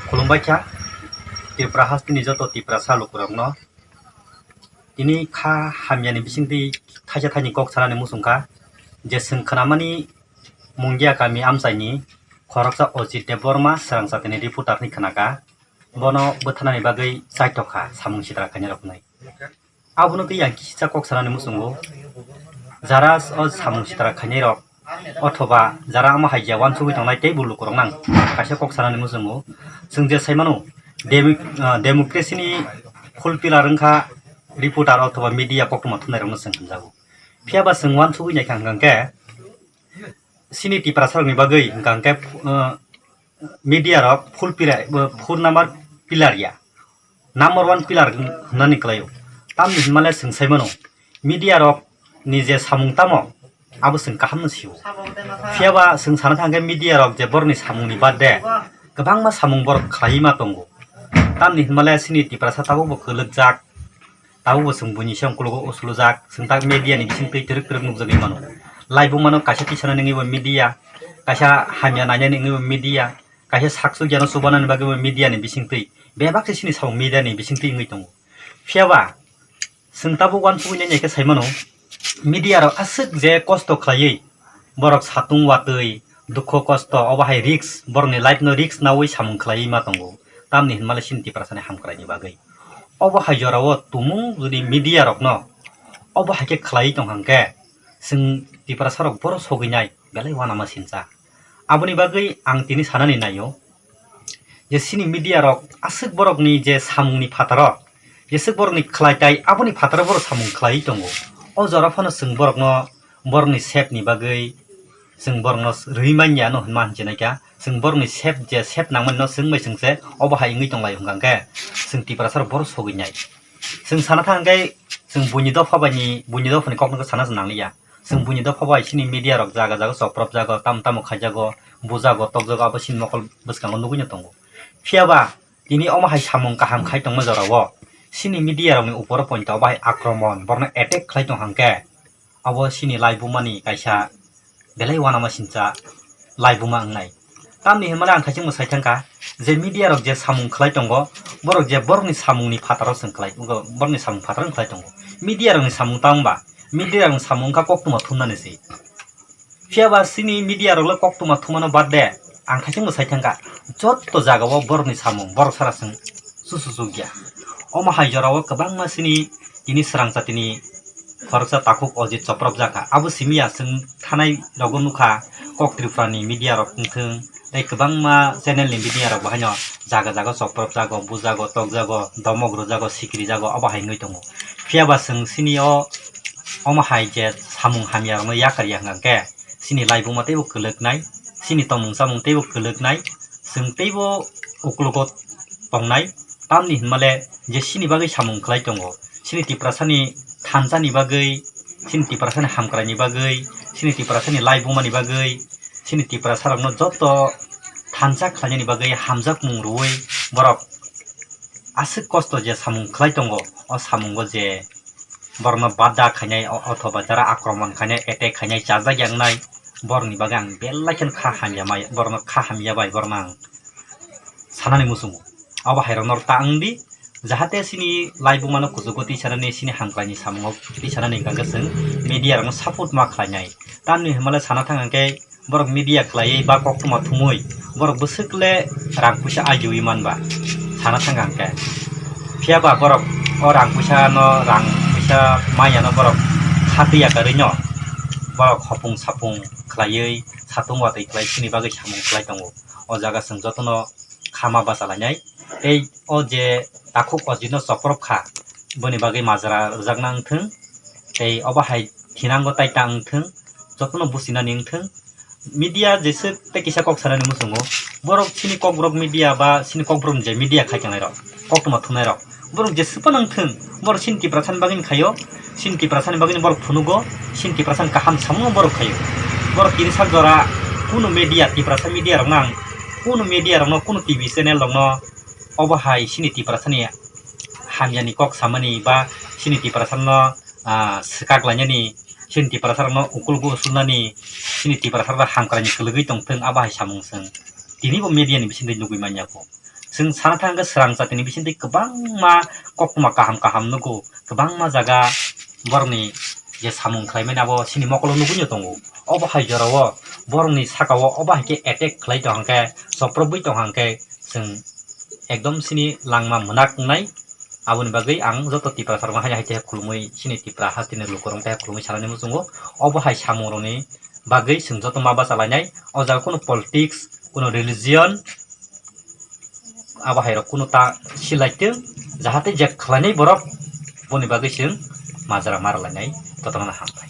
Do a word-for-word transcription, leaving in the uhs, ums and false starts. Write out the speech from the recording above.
Khulumbai kha Tripura hasteni joto Tiprasa lukurokno. Tini kha hamyani bisingtwi thaisa thaini kok sanani muchung kha je chwng khnamani Mungia kami amchaini khoroksa Ojit Debbarma swrang jatini reporter hinwi khna kha. Bono bwtharnani bagwi chaithok kha samung sitra khainai rok hwnwi. Abono twi ang kisa kok sanani muchungo, jara o samung sitra khainai rok othoba jara omo hai ya uansugwi tongnai tei bo lukurok nang kaisa kok sanani muchungo. Chwng je sai mano demo-, ah, democracy ni full pillar wngkha reporter othoba media koktwma thumnai rokno chwng hwnjago. Phiya ba chwng uansugwi naikha hwnkha hwnkhe chini Tiprasa rokni bagwi hwnkha hwnkhe, ah, media rok full pillar, full number pillar ya, number one pillar hwnani kwlaio. Tamni hinmale chwng sai mano media rok ni je samung tamo abo chwng kaham no sio. Phiya ba chwng sana thangkhe media rok je borokni samung ni bade kwbangma samung borok khlaiwi ma tongo. Tamni hinmale chini Tiprasa tabuk bo kwlwkjak. Tabuk bo chwng buini se ukulok o usulujak, chwng tak media ni bising twi twrwk twrwk nukjagwi mano. Laibuma no kaisa tisana nangwi bo media, kaisa hamya naina nangwi bo media, kaisa sak sukya no chubanani bagwi bo media ni bising twi. Bebak se chini samung media ni bising twi wngwi tongo. Phiya ba chwng tabuk uansugwi nai nai khe sai mano, media rok aswk je kosto khlaiwi borok satung watwi, dukho kosto, obo hai risk, borokni life no risk nawi samung khlaiwi ma tongo. Tamni hinmale chini Tiprasa ni hamkrai ni bagwi. Obo hai jorao tumung jodi media rokno obo hai khe khlaiwi tong hang khe, chwng Tiprasa rok bohrok sogwi nai belai uanama sincha. Aboni bagwi ang tini sanani naio je chini media rok aswk borokni je samungni phataro, jeswk borokni khlai tai aboni phataro bohrok samung khlaiwi tongo. O jora phano chwng borokno borokni sep ni bagwi chwng borokno rwi manya no hwnma hinjinai kha. Chwng borokni sep je sep nangmani no chwng bai chwng se obo hai wngwi tong lai hwnkha hwnkhe chwng Tiprasa rok bohrok sogwi nai. Chwng sana thang khe chwng buini dopha bai ni, buini dopha ni kok no sana chwng nang liya. Chwng buini dopha bai chini media rok jaga jaga chopropjago, tamo tamo khaijago, bujago, tokjago, abo chini mokol bwskango nugwi no tongo. Phiya ba tini omo hai samung kaham khai tongma jorao chini media rokni uporo poito obo hai akromon, borokno attack khlai tong hang khe, abo chini laibuma ni kaisa belai uanama sincha laibuma wngnai. Tamni hinmale ang khaisingbo sai thangkha je media rok je samung khlai tongo, borok je borokni samungni phataro chwng khlai, borokni samung phataro wng khlai tongo. Media rokni samung ta wngba, media rokni samung wngkha koktwma thumnani se. Phiya ba chini media rok le koktwma thumano bad de, ang khaisingbo sai thangkha, jotto jagao borokni samung borok sara chwng susu sukya. Omo hai jorao kwbangma chini tini swrang jatini khoroksa takhuk Ojit chopropjak kha. Abo simi ya chwng thanai rogo nukha, kok Tripura ni media rok wngthwng tei kwbangma channel ni media rok bo haino jaga jaga chopropjago, bujago, tokjago, domok rwjago, sikirijago, obo hai wngwi tongo. Phiya ba chwng chini o omo hai je samung hamya rokno yakar ya hwnkha khe chini laibuma teibo kwlwknai, chini tongmung chamung teibo kwlwknai, chwng teibo uklogo tongnai. Tamni hinmale je chini bagwi samung khlai tongo, chini Tiprasani thansa ni bagwi, chini Tiprasani hamkrai ni bagwi, chini Tiprasani laibuma ni bagwi, chini Tiprasa rokno joto thansa khlainani bagwi hamjak mung rwui borok aswk kosto je samung khlai tongo, o samungo je borokno bada khainai o-, othoba jara akromon khainai, attack khainai, chajak ya wngnai, borokni bagwi ang belai kheno kha hamya mai, borokno kha hamya bai borokno ang sanani muchungo. Abo hai rokno ta wng di, jahate chini laibuma no kuchugo twi sanani, chini hamkrai ni samungo twi sanani hwnkha khe chwng media rokno support ma khlainai. Tamni hinmale sana thang hwnkhe borok media khlaiwi ba koktwma thumwi borok bwswk le rang puisa ajiui manba sana thang hwnkhe. Phiya ba borok o rang puisa no, rang puisa maya no borok khatwi ya karwi no borok hopung sapung khlaiwi satung watwi khlai chini bagwi samung khlai tongo. O jaga chwng jotono khama bachalainai. Tei o je takhuk Ojit no choprop kha, boni bagwi majra rwjakna wngthwng, tei obo hai thinango tai ta wngthwng, jotono buchinani wngthwng. Media jeswk tei kisa kok sanani muchungo, borok chini kokborok media ba chini kokborok ni je media khai tongnai rok, koktwma thumnai rok, borok jeswk phano wngthwng, borok chini Tiprasani bagwi khaio, chini Tiprasani bagwi borok phunugo, chini Tiprasani kaham samungno borok khaio. Borok tini sak jora kunu media, Tiprasa media rokno ang kunu media rokno, kunu T V channel rokno obo hai chini Tiprasani hamyani kok samani ba chini Tiprasano, ah, swkak lainani, chini Tiprasarokno ukulgo usulnani, chini Tiprasarok hamkraini kwlwgwi tongthwng, abo hai samung chwng tinibo media ni bisingtwi nugwi manya kho. Chwng sana thang khe swrang jatini bisingtwi kwbangma koktwma kaham kaham nugo, kwbangma jaga borokni je samung khlaimani abo chini mokolo nugwi no tongo. Obo hai jorao borokni sakao obo hai khe attack khlai tong hwnkhe, chopropwi tong hwnkhe chwng ekdom chini langma mwnak wngnai. Aboni bagwi ang joto Tiprasa rokno haino hai khe khulumwi chini Tipra hasteni lukurokno tei khulumwi sanani muchungo. Obo hai samungrokni bagwi chwng joto ma bacha lainai. O jaga kunu politics, kunu religion, abo hai rok kunu ta silai tong, jahate je khlainai borok boni bagwi chwng majra mara lainai. Jotono hambai.